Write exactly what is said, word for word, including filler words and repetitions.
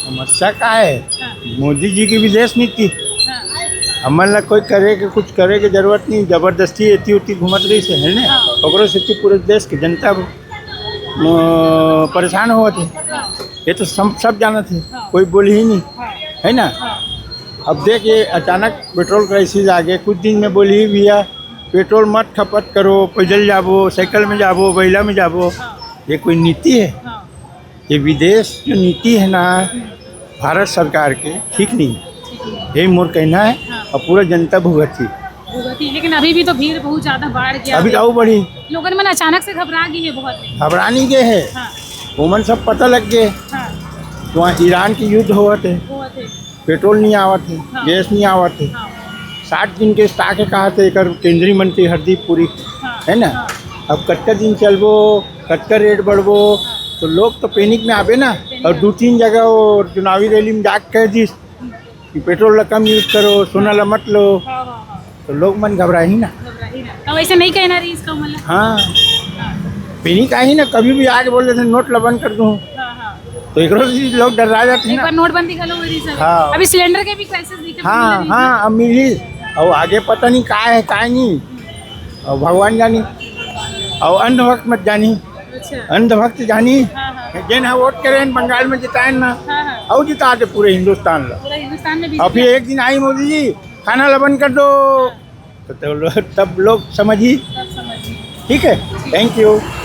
समस्या का है? हाँ। मोदी जी की विदेश नीति। हाँ। हमन ला कोई करे के, कुछ करे के जरूरत नहीं, जबरदस्ती एती ओती घूमत रही से, है ना? हाँ। ओकरो सेती पूरे देश के जनता, अ, परेशान होवत है। हाँ। ये तो सब, सब जानत है, हाँ। कोई बोली ही नहीं, हाँ। है ना? हाँ। अब देख, ये अचानक पेट्रोल क्राइसिस आ गए, कुछ दिन में बोली ही भैया पेट्रोल मत खपत करो, पैदल जाबो, साइकिल में जाबो, बैला में जाबो, हाँ। ये कोई नीति है? हाँ। ये विदेश जो नीति है ना भारत सरकार के, ठीक नहीं। ठीक है। यही मोर कहना है। हाँ। और पूरा जनता भुगत थी। भुगत थी, लेकिन अभी भी तो भीड़ बहुत ज्यादा बढ़ गया अभी है। तो और बढ़ी। लोगन मन अचानक से घबरा गई है बहुत। घबरा नहीं गए है। हाँ। ओमन सब पता लग गए। हाँ। तो वहाँ ईरान की युद्ध होवत है। होवत है। पेट्रोल नहीं आवत है, हाँ। गैस नहीं आवत है। हाँ। साठ दिन के स्टॉक है, कहा थे एकर केंद्रीय मंत्री हरदीप पुरी, हाँ, है ना? हाँ। अब कतका दिन चलबो, कतका रेट बढ़बो, हाँ। तो लोग तो पैनिक में आबे ना। पैनिक और में। दो तीन जगह वो चुनावी रैली में जाके कह दिस कि पेट्रोल ला कम यूज करो, सोना ला मत लो, हाँ, हाँ, हाँ। तो लोग मन घबराही ना। घबराही ना। तो वैसे नहीं कहना रही इसका मतलब? हाँ। हाँ। पैनिक आही ना, कभी भी आके बोल देते नोट ला बंद कर दूँ। हाँ, हाँ। तो एकरो से लोग डरा जाते हैं एक ना। बार नोटबंदी घलो हो रही सर। हाँ। अभी सिलेंडर के भी क्राइसिस दिखे हाँ, मिल रही है। हाँ, अब मिली। और आगे पता नहीं का है, का नहीं। और भगवान जानी। और अंधभक्त मत जानी। अच्छा। अंधभक्त जानी। हाँ, हाँ। जेन हा वोट करे बंगाल में जिताए ना। हाँ, हाँ। और जिता दे पूरे हिंदुस्तान ला। पूरा हिंदुस्तान में भी और फिर एक दिन आई मोदी जी, खाना ला बंद कर दो। तो, तो लो-, तब लोग समझी। तब समझी। ठीक है, थैंक यू।